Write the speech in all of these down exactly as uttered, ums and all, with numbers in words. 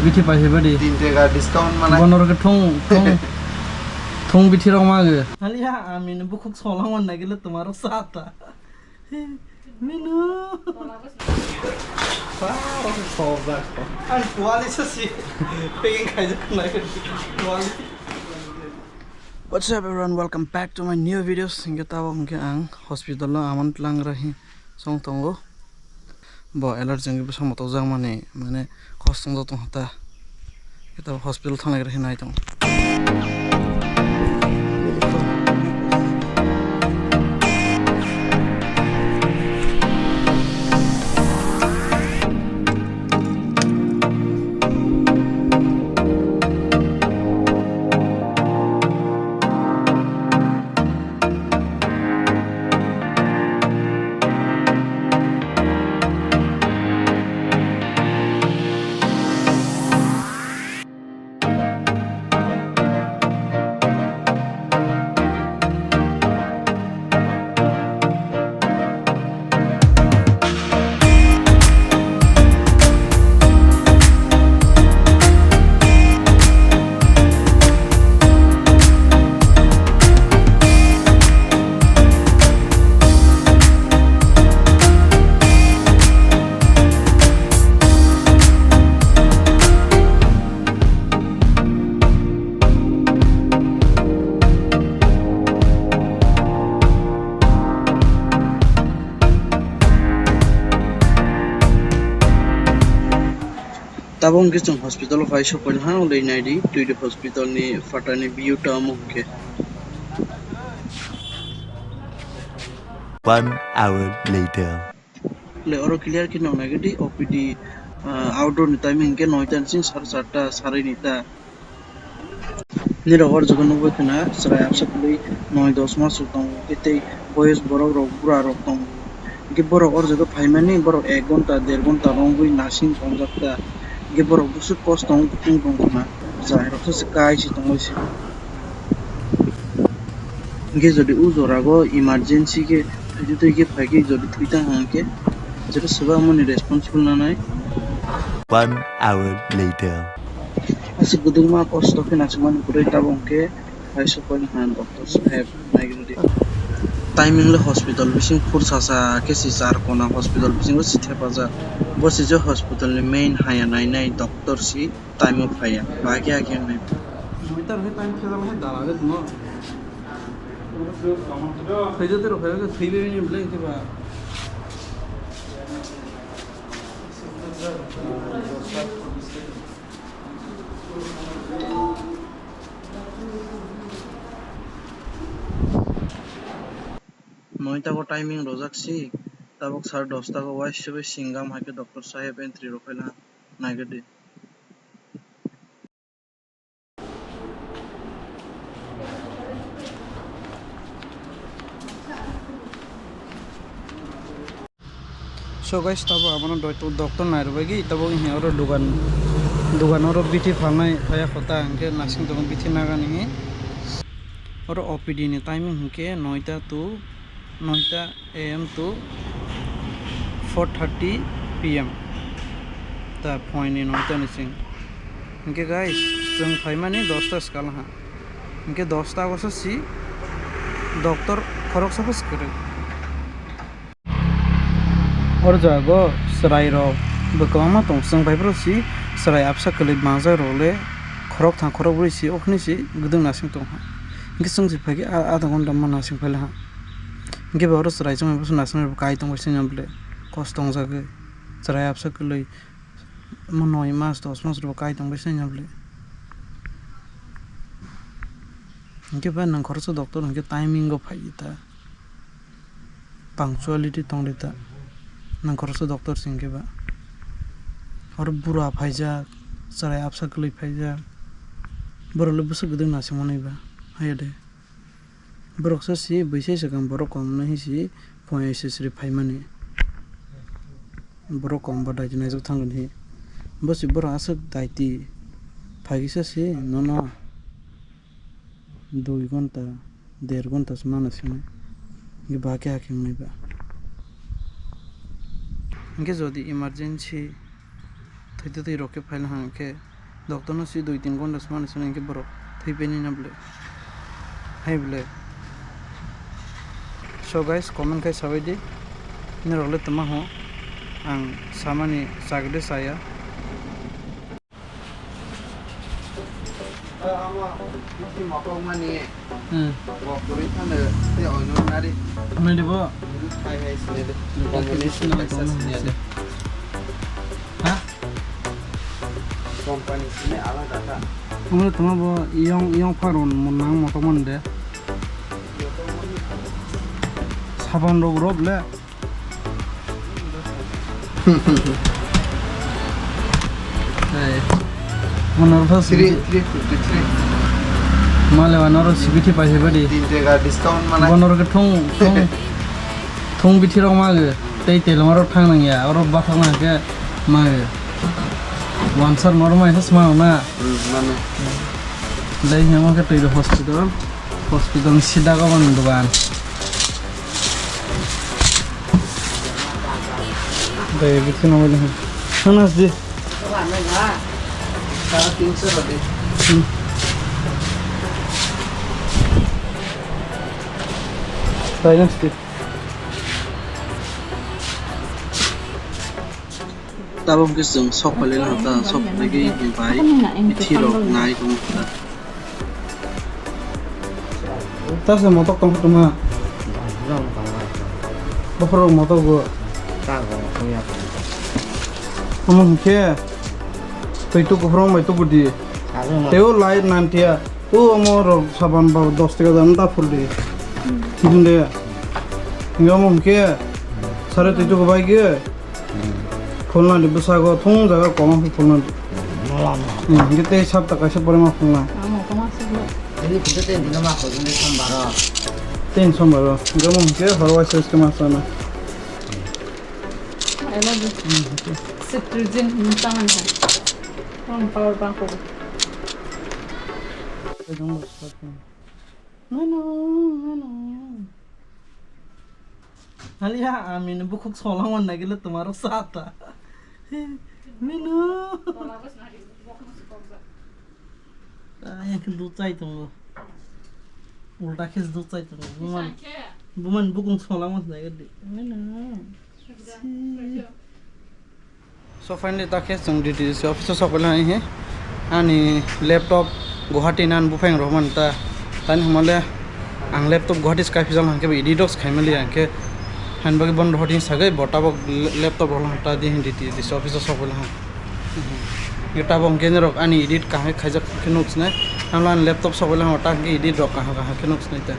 Bithi paisa badi. Tin taka discount mana? Bono rok thung, thung, thung bithi rok mago. Haliya, ami ni bukhuk solang wan nagile tumaro sata. Minu. Parok sojak. Ang kuali sasi. Pegeng khaijak nai kuali. What's up everyone, welcome back to my new videos. Hingke tabo hingke ang hospital o aman tlang rahi song tongo. Bo allergy hingke bwsang motok jak mani, mane kos tong jak tong hata. Hingke tabo hospital thang nai rahi nai tong. Tabuk hwnkhe chwng hospital o phai sokphaikha, olei naidi, twi di hospital ni phatani view ta omo hwnkhe. One hour later. Le oro clear khe nang nai di O P D, ah, outdoor ni timing hwnkhe noita ni simi sare charta, sare noita. Nirok oro jaga nugwi khna chwrai absa kwlwi noi dos mas rok tongo, hwnkhe tei boyos borok rok bura rok tongo. Hwnkhe borok oro jaga phaimani borok ek ghonta der ghonta romwi nasing tongjak ta. Hwnkhe borok bwswk kosto wng tong khna, chwrai rok se kai se tongwi se. Hwnkhe jodi o jora go emergency khe thwitwi twi khe phai khe jodi thwi tang hang khe, jodi swbakmani responsible nanai. One hour later. Aswk kwdwkma kosto khe naisingmani kwrwi tabuk hwnkhe phai sokphaikha doctor saheb naigrwdi. Timing le hospital bising phursa sa khe si char kona hospital bisingo si thepajak. Bo si je hospital ni main haya nainai doctor si time o phaiya. Bahai khe hakhe wngnai. Moi ta rwkhe time thepjak lai dala de tongno. Thaijo tero phaijo thaibe ni bleng khe ba. Moi tabuk timing rojak si, tabuk sar dosta go waisugwi singam hai khe doctor saheb entry rw phaila naigwdi. So guys, tabuk abono doi-, doctor nairwbaigwi tabuk hiya oro dugan, dugan oro bithi phalnai phaiya kho ta, hwnkhe nasing tongo bithi nagani. Oro O P D ni timing hwnkhe noita to noita A M to four thirty P M ta phoini noita ni sing. Hwnkhe guys, chwng phaimani dosta swkang ha. Hwnkhe dosta o se si doctor khoroksa bwswk kwrwi. Oro jaga o chwrai rok bo kwbangma tongo, chwng bai phuru si chwrai absa kwlwi mangjak rok le khorok thang khorok brwi si, o khwnwi si gwdwng nasing tong ha. Hwnkhe chwng si phaikhe a-, adha ghonta ma nasing phaila ha. Hwnkhe bo oro chwrai chwng bai phuru nasing rok kai tong bai sini bole kos tongjagwi chwrai absa kwlwi mo noi mas dos mas rok kai tong bai sini bole. Hwnkhe ba nwng khoroksa doctor hwnkhe timing o phai ta. Punctuality tong di ta. Nwng khoroksa doctor se hwnkhe ba. Oro bura phaijak, chwrai absa kwlwi phaijak. Borok le bwswk gwdwng nasing manwi ba. Haiya de. Borok sa si bwsai swkang borok kom no hi si phone S S ri phaimani. Borok kom ba daiti naijak thangkha hi. Bo si borok aswk daiti phaikhe sa si nono. Dui ghonta, der ghonta se mano simi. Hingke ba khe hakhe wngnai ba. Hingke jodi emergency thwitwi twi rok khe phaina hang khe, Doctor no si dui tin gonda sumani sini hwnkhe borok thwi painai na bwle. Hai bwle. So guys, comment khai sabai di. Norok le tama ho. Ang samani chagde saya. Hmm. Nai de bo. Company sini de. Ha? Company sini alada kha. Omo tongma bo iyong, iyong pharon mo nang motok man de. Saban rok rob le. Hey. Mono pha three, three fifty-three. Male wa noro sibiti pai badi. Tin tega discount mana. Bonor ke thung, thung, thung bithi rok mage. Tei telong rok thang nang ya. Oro bathang nang ke mage. Wansar noro mai sa sma na. Hmm, mane. Dai hemo ke tui hospital. Hospital ni sida go bang dogan. Dai bithi no bang. Sana di. Sara tinso rodi. Hmm. Dai nasti. Tabuk hwnkhe chwng sok phailai laha ta, sok phailai khe bai bithi rok nai tong kha. Ta se motok tong tongma. Bokhorok motok bo. Omo hwnkhe twi tu kuphurung bai tubu di. Teo light nantiya. O omo rok saban ba dos tega dan ta phul di. Hwnde. Hwnde omo hwnkhe sare twi tu bai ge. Phulnani bwsago thung jaga kwbang khe phulnani. Hmm, hwnkhe tei sapta kaisa pore ma phulna. Tei sombar o. Hwnkhe omo hwnkhe horo waisa se ma sana. Cetirizine hinwi chamani hai. Power bank ko. Mano, mano. Haliya, ami ni bukhuk solang wan nagile tumaro sata. Mino. Ai, ang khe duk chai tongo. Ulta khe duk chai tongo. Buman, buman bukung solang wan nagile. Mino. So finally ta khe chwng D T D C office o sok phailai hai he. Ani laptop Guwahati nan buphang rok man ta. Tani hwnmale ang laptop Guwahati se kai phijal hwnkhe edit rok se khai mali hwnkhe. Hani bagwi bono rohor din sagwi bo tabok laptop rok ta di hin D T D C office o sok phailai hai. Tabok hwnkhe norok ani edit kaham khe khaijak khe nuk sinai. Ano ani laptop sok phailai ta hwnkhe edit rok kaham kaham khe nuk sinai ta.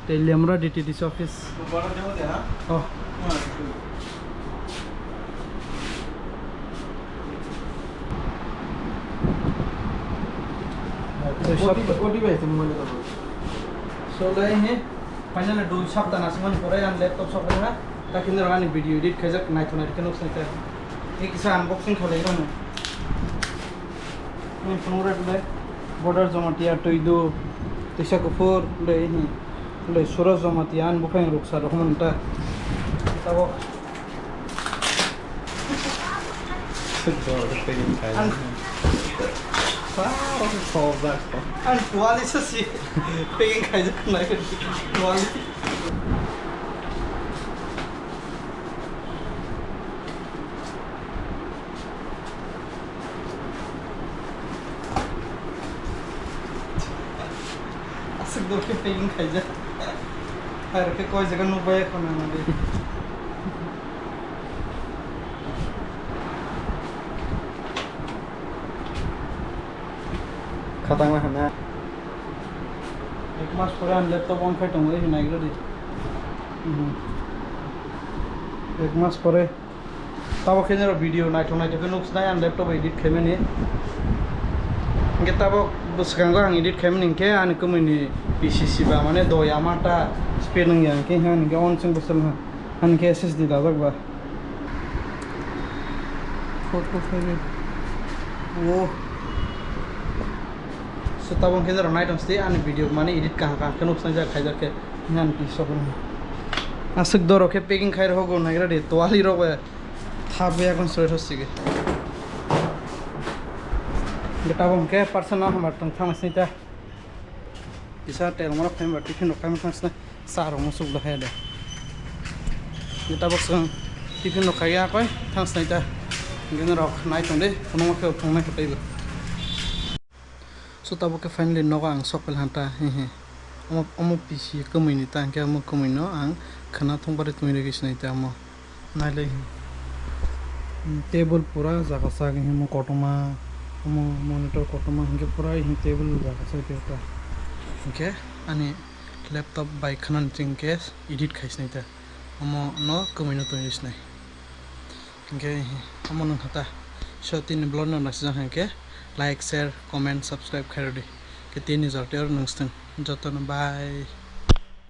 Tei lemra D T D C office. Oh. So, lai he, finally dui sapta na sman pore ang laptop sok ha, ta khe norok ani video edit khaijak naithok naithok khe nuk sinai ta. Ei kisa unboxing khalai rano. Ang phunuk rw le Border Jamatia twi do, twisa kuphur le, le Suraj Jamatia ani buphang ruksa rok manta. Tabok. Ang, ang tuwali sa si packing khaijak nai tuwali. Aswk dor khe packing khaijak. Hai rok khe koi jaga nukbai khwna nadi. Khatangma hana. Ek mas pore ang laptop on khai tongo, ei naigra di. Mhm. Ek mas pore. Tabo khe nero video naithok naithok khe nuk sinai ang laptop edit khaimani. Hwnkhe tabo bwskango ang edit khaimani hwnkhe ani kwmwini P C C ba mane doi ama ta spare wngya hwnkhe ani hwnkhe on chwng bwswk wngkha. Ani khe S S D dajak ba. Photo khaimani. O. So tabo hwnkhe nero naithok sidi ani video mane edit kaham kaham khe nuk sinai jak khaijak khe ani P C C o. Aswk doro khe packing khai rokgo naigra di twali rok bai. Habwi akon soi thosigi. Geta bo hwnkhe parcel no hamar tong thang sini ta. Kisa tel mora phaima tiffin rok khaima thang sini. Sa rok musuk da hai da. Geta bo song tiffin rok khaiya koi thang sini ta. Gini rok nai tong de, kono ma khe thong nai khe taibo. So tabuk khe finally nogo ang sok phailha ta, he he. Omo, omo pisi kwmwi ni ta, hwnkhe omo kwmwi no ang khwna thung barwi tongwi rwgwi sinai ta omo. Nailai, hmm, table pura jaga sak, he omo kotorma, omo monitor kotorma, hwnkhe pura he table jaga sak ta. Hwnkhe ani laptop bai khwnani chwng khe edit khai sinai ta. Omo no kwmwi no tongwi sinai. Hwnkhe omo nung kha ta. So, tini vlog no naisijak hwnkhe like, share, comment, subscribe khairodi. Khe tini jorti oro nungstung. Jotono bye.